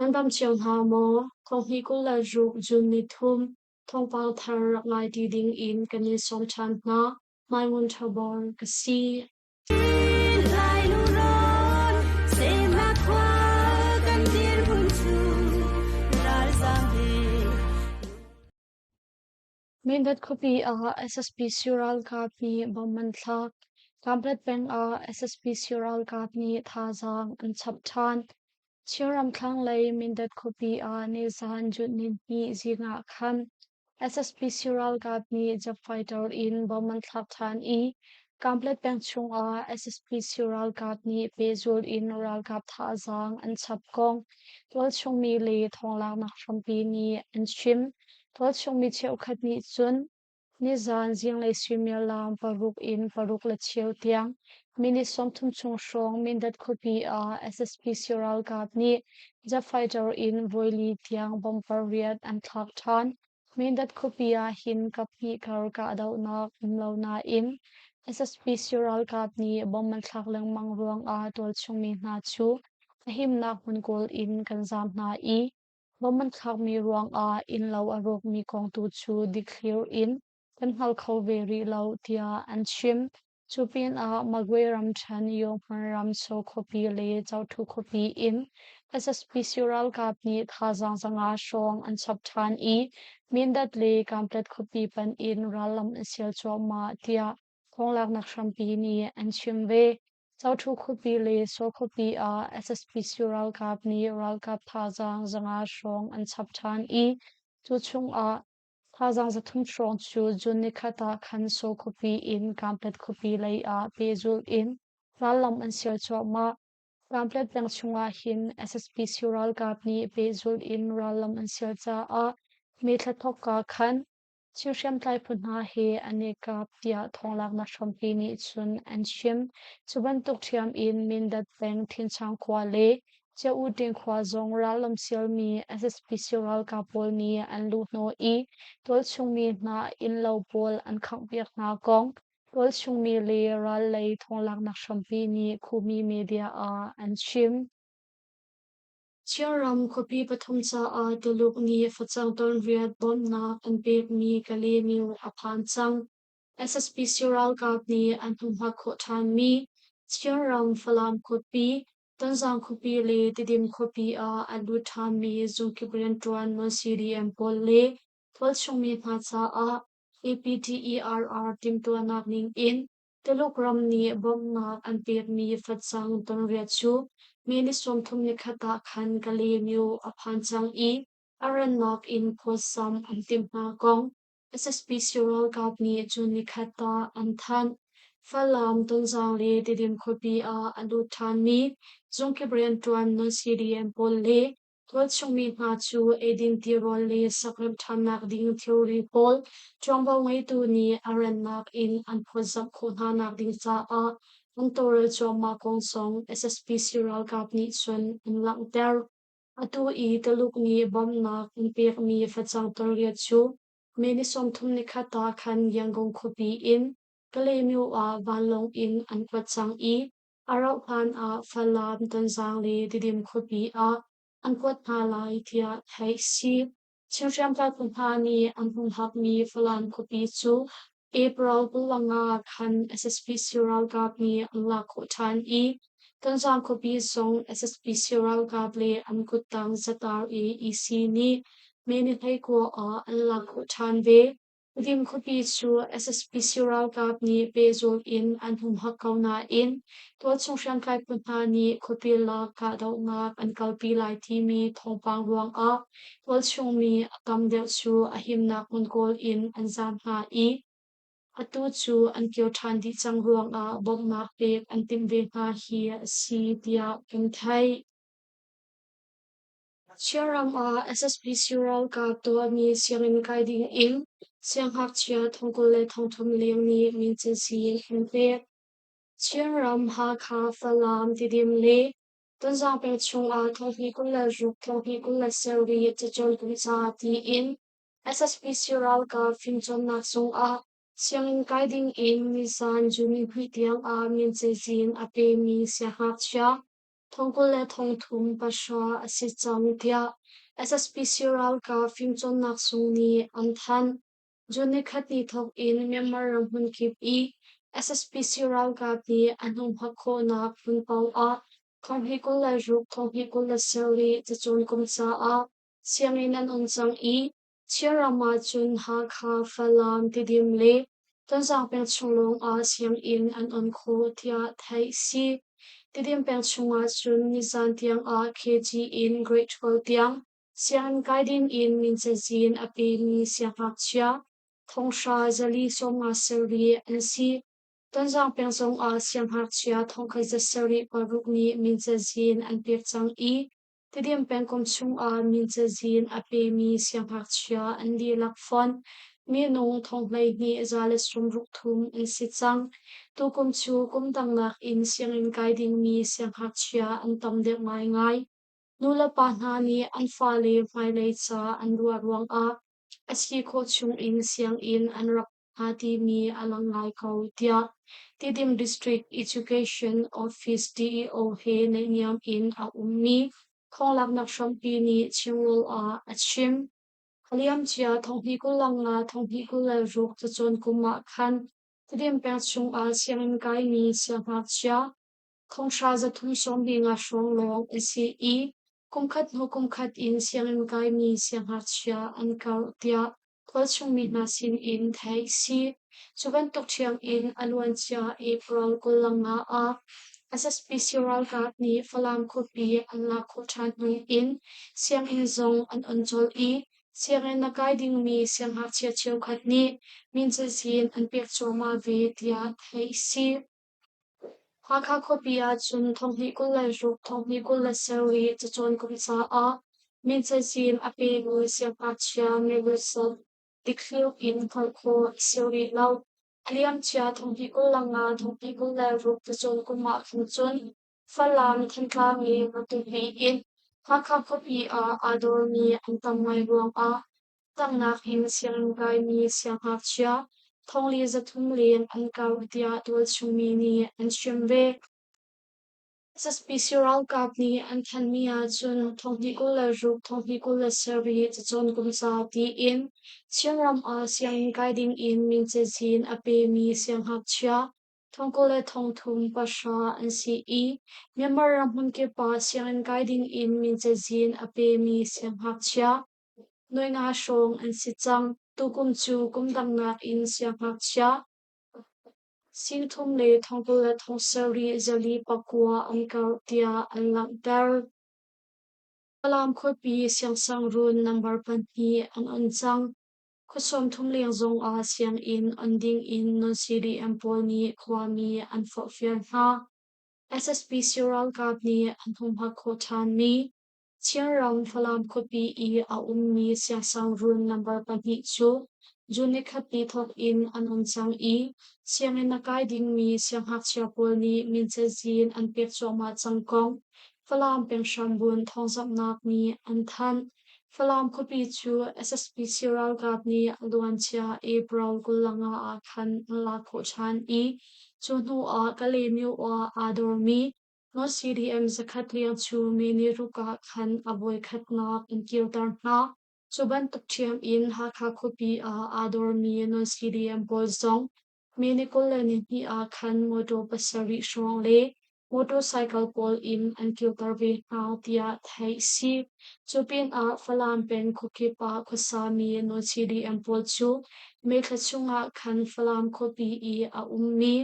Nan dam cio hna maw? Thonghnih 26 June ni thum thawngpang thar rak ngai ti ding in kan in sawm ṭhan hna. Maimun Ṭhabor ka si. Mindat khuapi ah SSPC ralkap nih bomb an thlak. Kanpetlet peng ah SSPC ralkap nih thazaang an chap ṭhan. Chinram thlanglei Mindat khuapi ah nizaan June nihnih zing ah khan SSPC ralkap nih jet fighter in bomb an thlak ṭhan i Kanpetlet peng chungah SSPC ralkap nih pehzulh in ralkap thazaang an chap kong tualchung mi le thawnglaknak hrampi nih an chim. Tualchung mi cheukhat nih cun nizaan zinglei suimilam paruk in paruk le cheu tiang minute 30 chung hrawng Mindat khuapi ah SSPC ralkap nih jet fighter in voili tiang bomb pariat an thlak ṭhan. Mindat khuapi ah hin kaphnih kar kahdohnak um lo nain SSPC ralkap nih bomb an thlak lengmang ruangah tualchung mi hna cu a himnak hmun kawl in kan zaam hna i Bomb an thlakmi ruangah innlo a rawkmi kong tu cu dikthlir in kan hngal kho ve rih lo, tiah an chim. Cu pinah Magwe ramṭhen Yonghman ram Saw khuapi le Cothu khuapi in SSPC ralkap nih thazaang zanga hrawng an chap ṭhan i Mindat le Kanpetlet khuapi panh in rallam an sial cuahmah, tiah thawnglaknak hrampi nih an chim ve. Cothu khuapi le Saw khuapi ah SSPC ralkap nih ralkap thazaang zanga hrawng an chap ṭhan i cu chungah thazaang 300 hrawng cu June nikhat ah khan Saw khuapi in Kanpetlet khuapi lei ah pehzulh in rallam an sial cuahmah. Kanpetlet peng chungah hin SSPC ralkap nih pehzulh in rallam an sial caah May thla thawkka khan Thil hriamtlai phu hna he an i kap tiah thawnglaknak hrampi nih cun an chim. Cu bantuk ṭhiam in Mindat peng Thinchang khua le Cia-U-Ting khua zong rallam sialmi SSPC ralkap pawl nih an luhhnawh i tualchungmi hna innlo pawl an khanghpiak hna kong tualchungmi le ral lei thawnglaknak hrampi nih Khumi media ah an chim. Chinram khuapi pathum caah Tuluk nih facang tonriat bawmhnak an pekmi Kalaymyo a phan cang. SSPC ralkap nih an hmuhmak khawh ṭhanmi Chinram Falam khuapi, Tonzang khuapi le Tidim khuapi ah a lut ṭhanmi zungkip rianṭuan non-CDM pawl le tualchungmi hna caah APTERR timhtuahnak ning in Tuluk ram nih bawmhnak an pekmi facang tonriat cu May ni 31 ah khan Kalaymyo a phan cang i a rannak in phawtzamh an timh hna kong SSPC ralkap nih June nikhat ah an thanh. Falam, Tonzang le Tidim khuapi ah a lut ṭhanmi zungkip rianṭuan non-CDM pawl le Tualchungmi hna cu eidin tirawl le sakremh ṭhannak ding thilri pawl ṭuanvo ngeitu nih a rannak in an phawtzamh khawh hna nakding caah an tawlrel cuahmah kong zong SSPC ralkap nih cun an langhter. Atu i Tuluk nih bawmhnak an pekmi facang tawlriat cu May ni 31 ah khan Yangon khuapi in Kalaymyo ah vanlawng in an kuat cang i A rauhhlan ah Falam, Tonzang le Tidim khuapi ah an kuat hna lai tiah theih a si. Chin hriamtlai phu hna nih an humhakmi Falam khuapi cu April 25 khan SSPC ralkap nih an lak khawh ṭhan i Tonzang khuapi zong SSPC ralkap le an kuttang ZRA EC nih May ni 29 ah an lak khawh ṭhan ve. Tidim khuapi cu SSPC ralkap nih pehzulh in an humhak ko nain tualchung hriamtlai phu hna nih khuapi lak kahdohnak an kalpi lai timi thawngpang ruangah tualchungmi a tam deuh cu a himnak hmun kawl in an zaam hna i atu cu an kir ṭhan dih cang ruangah bawmhnak pek an timh ve hna hi a si tiah kan theih. Chinram ah SSPC ralkap tuahmi sianginn kai ding in siangngakchia 23,000 leng nih mincinsi an pek. Chinram Hakha, Falam, Tidim le Tonzang peng chungah 2026, 2027 cacawn ca tiin SSPC ralkap fimcawnnak zungah sianginn kai ding in nizan June 2 tiang ah mincinsin a pemi siangngakchia. 20,300 a si cang tiah SSPC ralkap fimcawnnak zung nih an thanh. June nikhat ni thawk in Myanmar ram hmunkip i SSPC ralkap nih an humhak khawhnak hmun paoh ah 2026 2027 cacawn kum caah sianginn an on cang i Chinram ah cun Hakha, Falam, Tidim le Tonzang peng chung lawngah sianginn an on khawh tiah theih a si. Tidim peng chungah cun nizan tiangah KG in grade 12 tiang sianginn kai ding in min cazin a pemi siangngakchia thonghra zali sawmnga sarih an si. Tonzang peng zongah siangngakchia thongkhat za sarih paruk nih min cazin an pek cang i Tidim pengkomh chungah min cazin a pemi siangngakchia an dihlak fonh. Minung thong 12 163 an si cang. Tukum cu kum dang nakin sianginn kai dingmi siangngakchia an tam deuh ngaingai. Nulepa hna nih an fale hmailei ca an ruah ruangah a si khawh chungin sianginn an rak hnga timi a lang ngai ko tiah Tidim District Education Office DEO he naihniam in a ummi thawnglaknak hrampi nih Chinrawl ah a chim. A liamcia thonghnih 25 thonghnih 26 cacawn kum ah khan Tidim peng chungah sianginn kaimi siangngakchia thonghra zathum sawmli nga hrawng lawng an si i kumkhat hnu kumkhat in sianginn kaimi siangngakchia an karh tiah khualchung mi hna sinin theih a si. Cu bantuk ṭhiam in a luancia April 25 ah SSPC ralkap nih Falam khuapi an lak khawh ṭhan hnu in sianginn zong an on colh i sianginn a kai dingmi siangngakchia cheukhat nih min cazin an pek cuahmah ve tiah theih a si. Hakha khuapi ahcun thonghnih 26 thonghnih 27 cacawn kum caah min cazin a pemi siangngakchia milu dikthliu in hngalh khawh a si rih lo. A liamcia thonghnih 25 thonghnih 26 cacawn kum ah khan cun Falam, Thantlang le Matupi in Hakha khuapi ah aa dawrmi an tam ngai ruangah Tangnak in sianginn kaimi siangngakchia thongli 300 leng an karh tiah tualchung mi nih an chim ve. SSPC ralkap nih an thanmi ahcun thonghnih 26 thonghnih 27 cacawn kum ca tiin Chinram ah sianginn kai ding in min cazin a pemi siangngakchia thongkul le thongthum pahra an si i Myanmar ram hmunkip ah sianginn kai ding in min cazin a pemi siangngakchia Nuai nga hrawng an si cang. Tukum cu kum dang nakin siangngakchia singthum le thongkul le thong sarih zali pakua an karh tiah an langhter. Falam khuapi siangsangruun nambar pahnih an on cang. Khua sawmthum leng zongah sianginn on dingin non-CDM pawl nih khuami an forhfial hna. SSPC ralkap nih an humhak khawh ṭhanmi Chinram Falam khuapi i a ummi siangsangruun nambar pahnih cu June nikhat ni thawk in an um cang i sianginn a kai dingmi siangngakchia pawl nih min cazin an pek cuahmah cang kong Falam peng hrambun thawngzamhnak nih an thanh. Falam khuapi cu SSPC ralkap nih a luancia April 25 ah khan an lak khawh ṭhan i cu hnu ah Kalaymyo ah aa dormi Non-CDM zakhat leng cu May ni ruk ah khan a voikhatnak an kirter hna. Cu bantuk ṭhiam in Hakha khuapi ah aa dormi non-CDM pawl zong May ni 22 ah khan mawṭaw pasarih hrawng le motorcycle pawl in an kirter ve hna tiah theih a si. Cu pinah Falam peng khuakip ah khuasami non-CDM pawl cu May thla chungah khan Falam khuapi i a ummi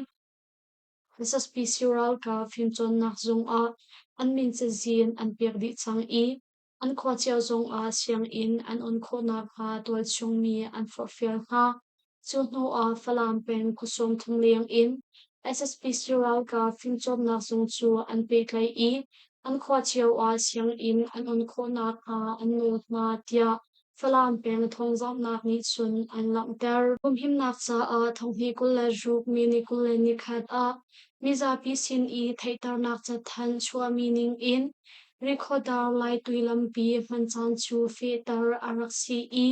SSPC ralkap fimcawnnak zung ah an min cazin an pek dih cang i an khua cio zongah sianginn an on khawh nakhnga tualchung mi an forhfial hna. Cu hnu ah Falam peng khua sawmthum leng in SSPC ralkap fimcawnnak zung cu an pehtlaih i an khua cio ah sianginn an on khawh nakhnga an nawl hna tiah Falam peng thawngzamhnak nih cun an langhter. Humhimnak caah thonghnih 26 mi ni 21 ah mizapi sin i theihternak cathanh chuahmi ning in Rikhodar Laitui lampi hman caan cu fehter a rak si i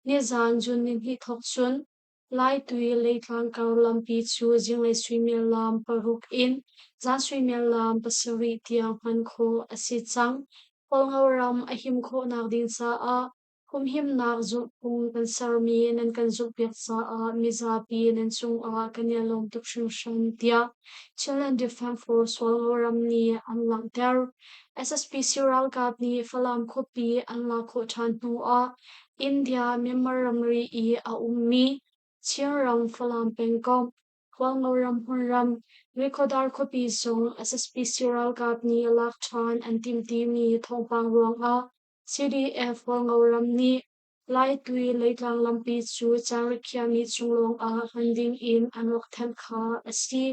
nizaan June nihnih thawk cun Laitui Leitlang kar lampi cu zinglei suimilam 6 in zan suimilam 7 tiang hman khawh a si cang. Kawlngo ram a him khawhnak ding caah humhimnak zulhphung kan sermi nan kan zulhpiak caah mizapi nan cungah kan i lawm tuk hringhran tiah Chinland Defense Force Hualngo ram nih an langhter. SSPC ralkap nih Falam khuapi an lak khawh ṭhan hnu ah India Myanmar ramri i a ummi Chinram Falam pengkomh Hualngo ram hmunram Rihkhawdar khuapi zong SSPC ralkap nih lak ṭhan an timh timi thawngpang ruangah CDF Hualngo ram nih Laitui Leitlang lampi cu caan rikhiahmi chung lawngah hman dingin an rak thanh kha a si.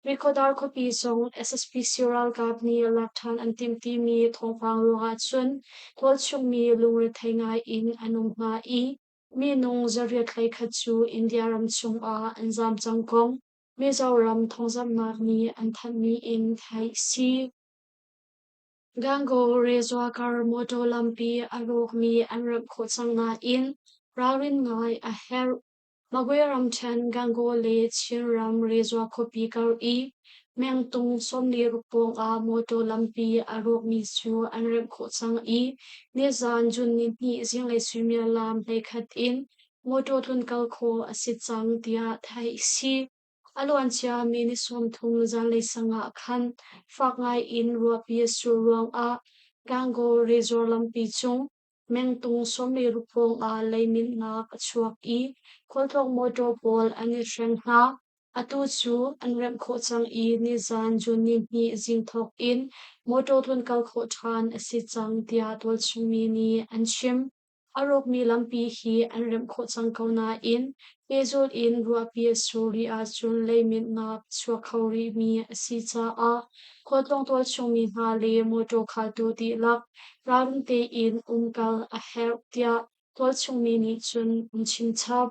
Rihkhawdar khuapi zong SSPC ralkap nih lak ṭhan an timh timi thawngpang ruangah cun tualchungmi lungrethei ngai in an um hna i minung zariat 11 cu India ram chungah an zaam cang kong Mizoram thawngzamhnak nih an thanhmi in theih a si. Gangaw Rezuakar motor lampi a rawkmi an remh khawh cang nain ralrin ngai a herh. Magwe ramṭhen Gangaw le Chinram Rezua khuapi kar i mengtung 46 pawngah motor lampi a rawkmi cu an remh khawh cang i nizaan June 2 zinglei suimilam 11 in motor tlunkal khawh a si cang tiah theih a si. A luancia mi ni 30 zanlei sang ah khan fak ngai in ruahpi a sur ruangah Gangaw Resort lampi cung mengtung 16 pawngah leiminhnak a chuak i khualtlawng motor pawl an i hreng hna. Atu cu an remh khawh cang i nizaan June 2 zing thawk in motor tlunkal khawh ṭhan a si cang tiah tualchungmi nih an chim. A rawkmi lampi hi an remh khawh cang ko nain pehzulh in ruahpi a sur rih ahcun leiminhnak a chuak kho rihmi a si caah khualtlawng tualchungmi hna le mawṭaw khaltu dihlak ralring tein umkal a herh tiah tualchungmi nih cun an chimchap.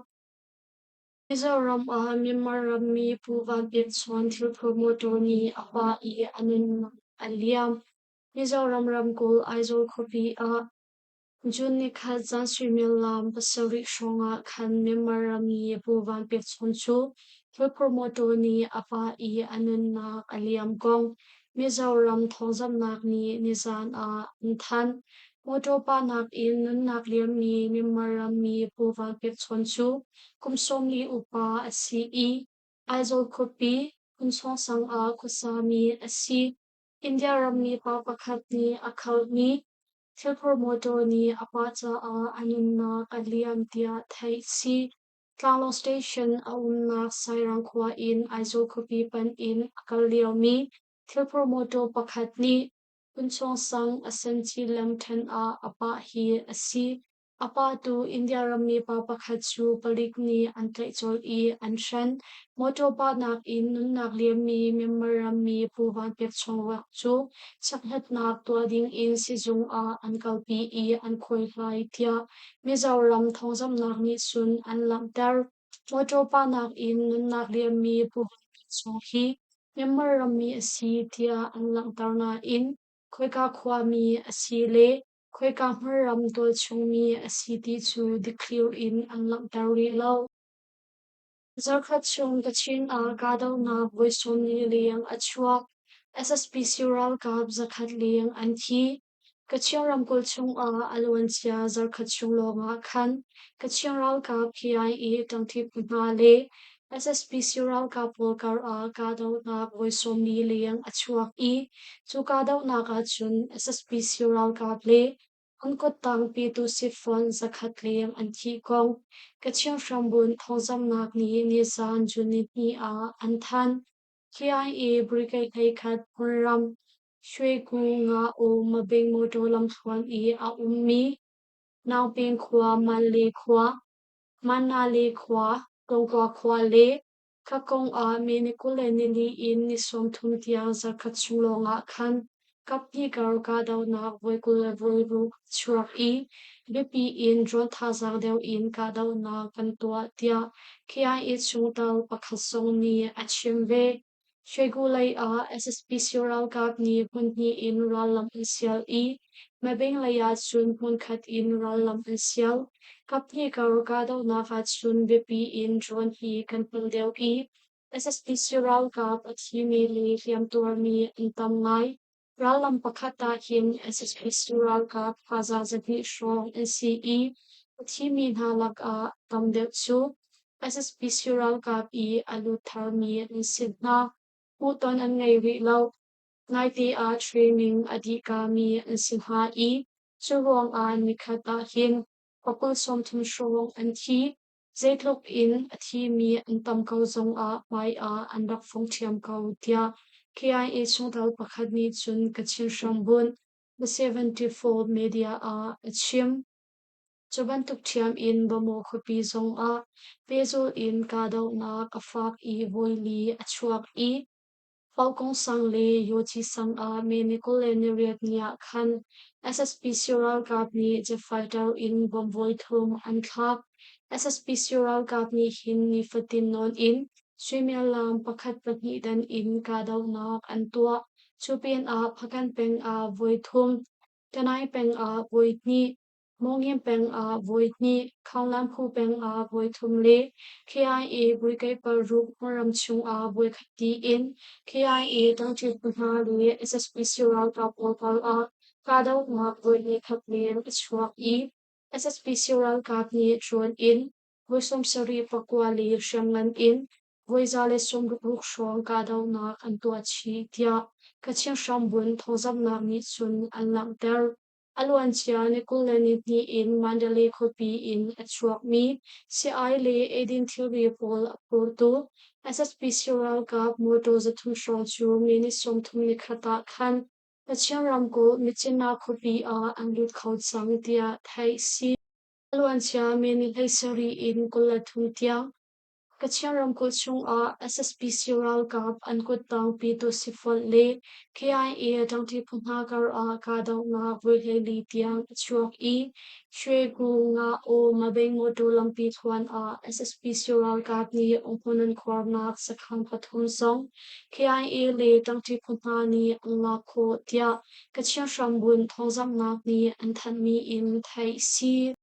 Mizoram ah Myanmar rammi Pu Van Pek Chawn thilphur mawṭaw nih a pah i a nunnak a liam. Mizoram ramkulh Aizawl khuapi ah June nikhat zan suimilam 7 hrawngah khan Myanmar rammi Pu Van Pek Chawn cu thilphur mawṭaw nih a pah i a nunnak a liam kong Mizoram thawngzamhnak nih nizaan ah an thanh. Mawṭaw pahnak in nunnak liammi Myanmar rammi Pu Van Pek Chawn cu kum 40 upa a si i Aizawl khuapi Phunchawng ah khuasami a si. India rammi pa pakhat nih a khalhmi thilphor mawṭaw nih a pah caah a nunnak a liam tiah theih a si. Tlanglawng station a umnak Sairang khua in Aizawl khuapi panh in a kal liomi thilphor mawṭaw pakhat nih Phunchawng sang a senci lamṭhen ah a pah hi a si. A pahtu India rammi pa pakhat cu palik nih an tlaih colh i an hren. Mawṭaw pahnak in nunnak liammi Myanmar rammi Pu Van Pek Chawng ruak cu chekhlatnak tuah dingin sizung ah an kalpi i an khuaihlai tiah Mizoram thawngzamhnak nih cun an langhter. Mawṭaw pahnak in nunnak liammi Pu Van Pek Chawng hi Myanmar rammi a si tiah an langhter nain khoika khuami a si le khoika hmunram tualchungmi a si ti cu dikthliar in an langhter rih lo. Zarkhat chung Kachin ah kahdohnak voi 40 leng a chuak. SSPC ralkap 100 leng an thi. Kachin ramkulh chungah a luancia zarkhat chung lawngah khan Kachin ralkap KIA ṭangṭi phu hna le SSPC ralkap pawl karah kahdohnak voi 40 leng a chuak i cu kahdohnak ahcun SSPC ralkap le an kuttang Pyituh Sifon 100 leng an thih kong Kachin hrambunh thawngzamhnak nih nizaan June 2 ah an thanh. KIA Brigade 11 hmunram Shwegu Nga-U Mabing motor lamthluan i a ummi Naungping khua, Manle khua, Manale khua, Tongkua khua le Khakong ah mi ni 24 in ni 30 tiang zarkhat chung lawngah khan kaphnih kar kahdohnak voi 26 a chuak i biapi in drone thazaang deuh in kahdohnak kan tuah tiah KIA chungtel pakhat zong nih a chim ve. Shwegu lei ah SSPC ralkap nih hmunhnih in rallam an sial i Mabing lei ah cun hmunkhat in rallam an sial. Kaphnih kar kahdohnak ahcun biapi in drone hi kan hman deuh i SSPC ralkap a thimi le hliamtuarmi an tam ngai. Rallam pakhat ah hin SSPC ralkap thazaang 200 hrawng an si i a thimi hna lakah tam deuh cu SSPC ralkap i a lut tharmi an si hna. Hmuhton an ngei rih lo. Naite ah training a dihkami an si hna i cu ruangah nikhat ah hin pakul 30 hrawng an thi. Zeitluk in a thimi an tam ko zongah hmaiah an rak fong ṭhiam ko, tiah KIA chungtel pakhat nih cun Kachin hrambunh The 74 Media ah a chim. Cu bantuk ṭhiam in Bamaw khuapi zongah pehzulh in kahdohnak a fak i voili a chuak i Paukong sang le Yochi sang ah May ni 28 ni ah khan SSPC ralkap nih jet fighter in bomb voithum an thlak. SSPC ralkap nih hin nifatin nawn in suimilam pakhat pahnih dan in kahdohnak an tuah. Cu pinah Hpakant peng ah voithum, Tanai peng ah voihnih, Mawngin peng ah voihnih, Khaunglanphu peng ah voithum le KIA Brigade paruk hmunram chung ah voikhat tiin KIA tangṭi phu hna le SSPC ralkap pawl kar ah kahdohnak voihnih khat leng a chuak i SSPC ralkap nih drone in voi 79 le hriamngan in voi 160 hrawng kahdohnak an tuah chih tiah Kachin hrambunh thawngzamhnak nih cun an langhter. A luancia ni 22 in Mandalay khuapi in a chuakmi sii-ai le eidin thilri pawl a phurtu SSPC ralkap mawṭaw 300 hrawng cu minute 31 ah khan Kachin ramkulh Myitkyina khuapi ah an lut kho cang tiah theih a si. A luancia minute 17 in 23 tiang Kachin ramkulh chungah SSPC ralkap an kuttang Pyithu Sifonh le KIA ṭangṭi phu hna karah kahdohnak voi 14 tiang a chuak i Shwegu Nga-aw Mabeng motor lampi thluan ah SSPC ralkap nih umhmun an khuarnak sakhan pathum zong KIA le ṭangṭi phu hna nih an lak khawh tiah Kachin hrambunh thawngzamhnak nih an thanhmi in theih a si.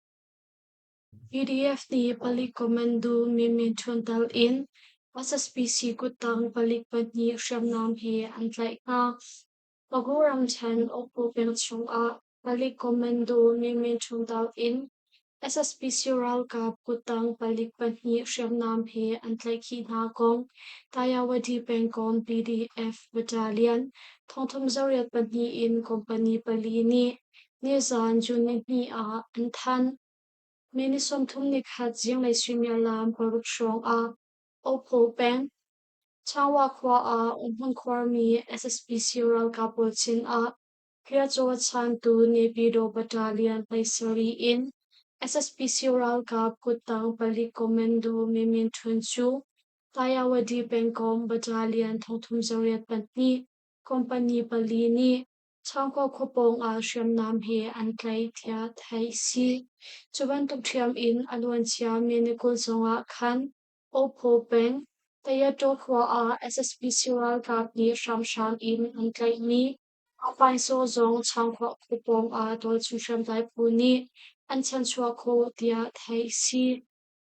PDF nih palik commando Min Htun tal in SSPC kuttang palik pahnih hriamnam he an tlaih hna. Pagu ramṭhen Okpo peng chungah palik commando Min Htun tal in SSPC ralkap kuttang palik pahnih hriamnam he an tlaihkhih hna kong Tayawadi pengkomh PDF Battalion 3802 in company pali nih nizan June 2 ah an thanh. Minute 31 zinglei suimilam 6 hrawng ah Opho peng, Changwa khua ah umhmun khuarmi SSPC ralkap pawl sinah Hliachaw chaantu Naypyidaw Battalion 17 in SSPC ralkap kuttang palik commando Min Min Htun cu Tayawadi pengkomh Battalion 32 company pali nih Changkua khua pawngah hriamnam he an tlaih tiah theih a si. Cu bantuk ṭhiam in a luancia minute 20 zongah khan Ophaw peng, Tayataw khua ah SSPC ralkap nih hramhram in an tlaihmi Apaingsaw zong Changkhua khua pawngah tualchung hriamtlai phu nih an chanchuah khawh tiah theih a si.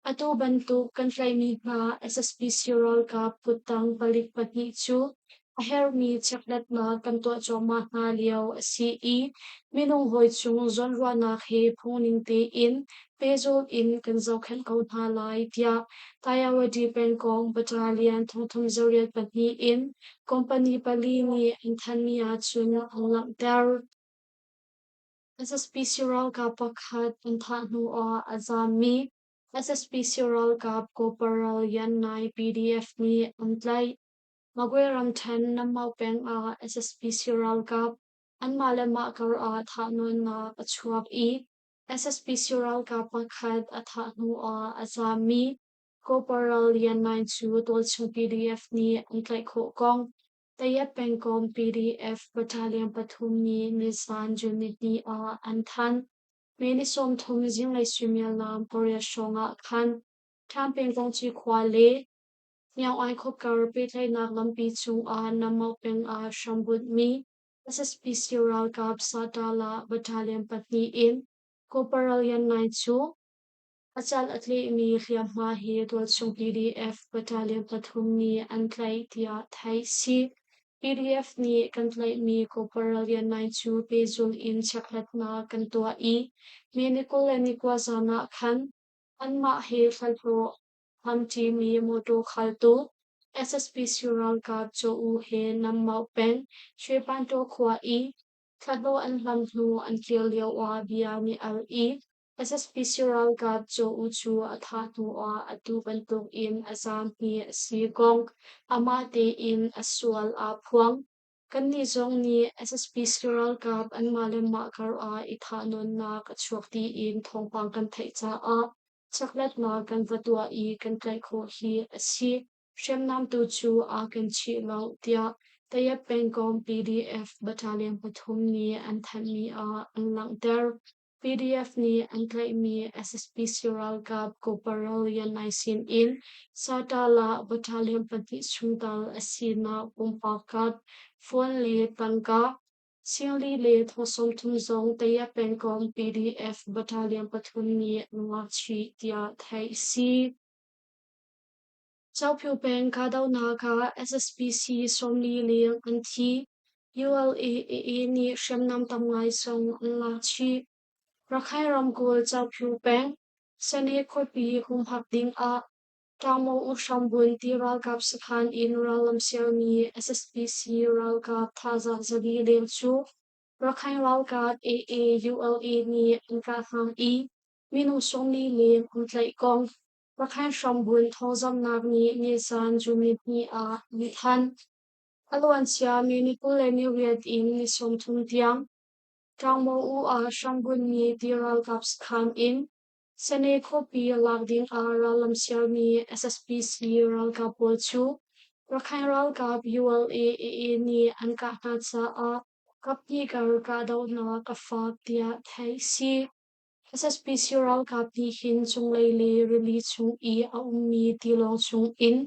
Atu bantuk kan tlaihmi hna SSPC ralkap kuttang palik pahnih cu a herhmi chekhlatnak kan tuah cuahmah hna lio a si i minung hawi cung zawnruahnak he phungning tein pehzulh in kan zohkhenh ko hna lai tiah Tayawadi pengkomh Battalion 3802 in company pali nih an thanhmi ahcun an langhter. SSPC ralkap pakhat an thah hnu ah a zaammi SSPC ralkap Corporal Yan Nai PDF nih an tlaih. Magwe ramṭhen Nammau peng ah SSPC ralkap anmah le mah kar ah thahnawnnak a chuak i SSPC ralkap pakhat a thah hnu ah a zaammi Corporal Yan Nai cu tualchung PDF nih an tlaih khawh kong Tayat pengkomh PDF Battalion pathum nih nizan June 2 ah an thanh. May ni 30 zinglei suimilam pariat hrawng ah khan Ṭhan pengkongci khua le Myaung khuakar pehtlaihnak lampi cungah Nammauk peng ah hrambunhmi SSPC ralkap Satala Battalion pahnih in Corporal Yan Naing cu a cal a tlehmi hliamhma he tualchung PDF Battalion pathum nih an tlaih tiah theih si. PDF nih kan tlaihmi Corporal Yan Naing cu pehzulh in chekhlatnak kan tuah i May ni 21 zan ah khan anmah he thlahlawh hlamṭimi mawṭaw khaltu SSPC ralkap Caw U he Nammauk peng Shwepantaw khua i thlahlawh an hlam hnu an kir lioah bia an i al i SSPC ralkap Caw U cu a thah hnuah atu bantukin a zaam hi a si kong amah tein a sual aa phuang. Kannih zong nih SSPC ralkap anmah le mah kar ah i thahnawnnak a chuak tiin thawngpang kan theih caah chekletnak kan va tuah i kan tlaih khawh hi a si. Hriamnam tu cu aa ken chih lo, tiah Tayap pengkomh PDF Battalion pathum nih an thanhmi ah an langhter. PDF nih an tlaihmi SSPC ralkap Corporal Yan Nai sin in Satala Battalion pahnih chungtel a sinak pumpak card, phone le tangka singli le thong 30 zong Tayap pengkomh PDF Battalion pathum nih an lak chih tiah theih a si. Cauphio peng kahdohnak ah SSPC 40 leng an thi. ULA-AA nih hriamnam tam ngai zong an lak chih. Rakhine ramkulh Cauphio peng Sane khuapi humhak ding ah Ṭangmaw U Hrambun ti ralkap sakhan in rallam sialmi SSPC ralkap thazaang 400 leng cu Rakhine ralkap AA-ULA nih an kah hna i minung 40 leng an tlaih kong Rakhine hrambun thawngzamhnak nih nizan June nihnih ah an thanh. A luancia mi ni 28 in ni 30 tiang Ṭangmaw U ah hrambunmi ti ralkap sakhan in Sane khuapi lak ding ah rallam sialmi SSPC ralkap pawl cu Rakhine ralkap ULA-AA nih an kah hna caah kaphnih kar kahdohnak a fak tiah theih a si. SSPC ralkap nih hin cunglei le rili chung i a ummi tilawng chung in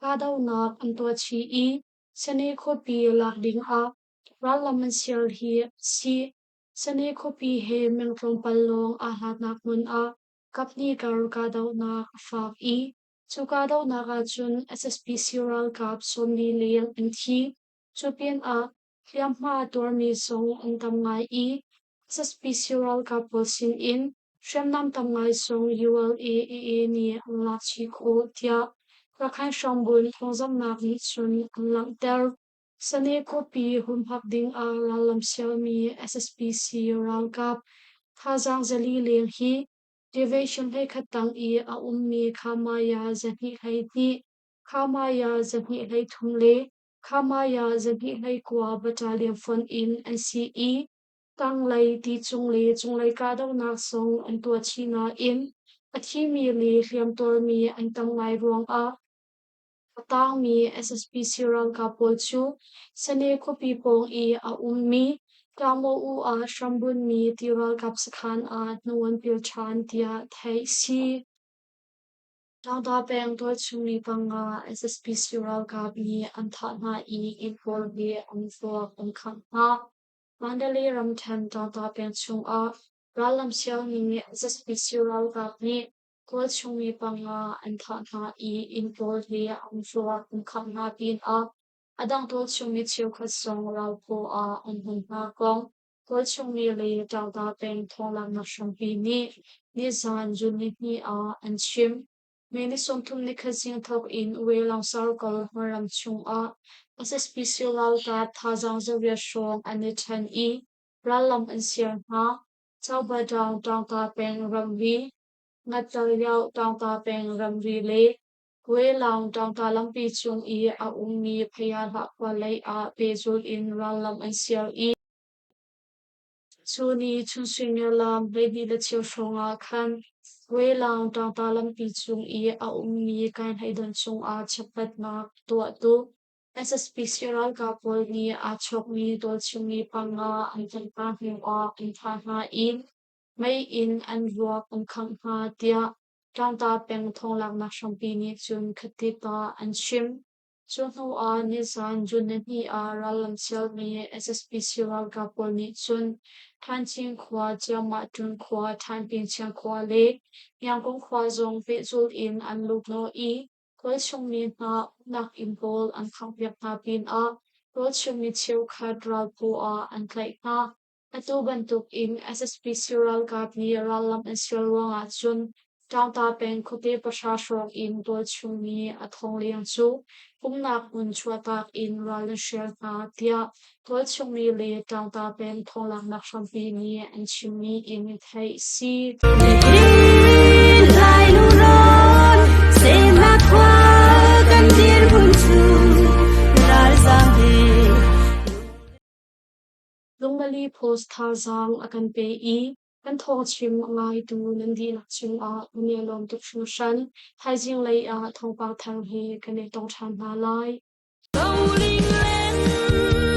kahdohnak an tuah chih i Sane khuapi lak ding ah rallam an sial hi a si. Sane khuapi he meng tlawmpal lawng aa hlatnak hmun ah kaphnih kar kahdohnak a fak i cu kahdohnak ahcun SSPC ralkap 40 leng an thi. Cu pinah Hliamhma a tuarmi zong an tam ngai i SSPC ralkap pawl sinin hriamnam tam ngai zong ULA-AA nih an lak chih khawh tiah Rakhine Hrambun thawngzamhnak nih cun an langhter. Sane khuapi humhak ding ah rallam sialmi SSPC ralkap thazaang 400 leng hi Division 11 tang i a ummi Khamaya 212, Khamaya 223 le Khamaya 229 Battalion fonh in an si i tanglei ticung le cunglei kahdohnak zong an tuah chih nain a thimi le hliamtuarmi an tam ngai ruangah a tangmi SSPC ralkap pawl cu Sane khuapi pawng i a ummi Tlangmaw-u ah hrambunhmi ti ralkap sakhan ah hnu an pil ṭhan tiah theih a si. Tlangta peng tualchungmi panga SSPC ralkap nih an thah hna i inn pawl he an thluak an khangh hna. Mandalay ramṭhen Tlangta peng chungah rallam sialmi SSPC ralkap nih tualchungmi panga an thah hna i inn pawl he an thluak an khangh hna pinah a dang tualchungmi cheukhat zong ralphaw ah an hman hna kong tualchungmi le Tlangta peng thawnglaknak hrampi nih nizan June nihnih ah an chim. May ni 30 nikhat zing thawk in Welong Circle hmunram chungah SSPC ralkap thazaang 800 hrawng an i ṭhen i rallam an siar hna. Chaubatang Tlangta peng ramri, Ngattalyoh Tlangta peng ramri le Welong Tlangta lampi cung i a ummi Phayahlah khua lei ah pehzulh in rallam an siar i Cu ni chun suimilam 12 le cheu hrawng ah khan Welang tlangta lampi cung i a ummi kainhleidan cungah chiatnak tuahtu SSPC ralkap pawl nih aa chawkmi tualchungmi panga an tlaih hna hnuah an thah hna i mei in an ruak an khangh hna, tiah Ṭaungta peng thawnglaknak hrampi nih cun khatit ah an chim. Cu hnu ah nizan June nihnih ah rallam sialmi SSPC ralkap pawl nih cun Thancing khua, Ciangmah-ṭun khua, Thanpingchiang khua le Hniangkung khua zong pehzulh in an luhhnawh i tualchung mi hna umnak inn pawl an khanghpiak hna pinah tualchung mi cheukhat ralphaw ah an tlaih hna. Atu bantuk in SSPC ralkap nih rallam an sial ruangah cun Ṭaungta peng khuate pahra hrawng in tualchung mi a thong leng cu umnak hmun chuahtak in ral an hrial hna, tiah tualchung mi le Ṭaungta peng thawnglaknak hrampi nih an chimmi in theih a si. Nihin Lai lungrawn semnak khua kan dirhmun cu ralzaam he Lungmali Post thazaang a kan pe i kan thawngchim a ngaitu nan dihlak cungah kan i lawm tuk hringhran. Thaizing lei ah thawngpang thar he kan i tong ṭhan hna lai. Roling len.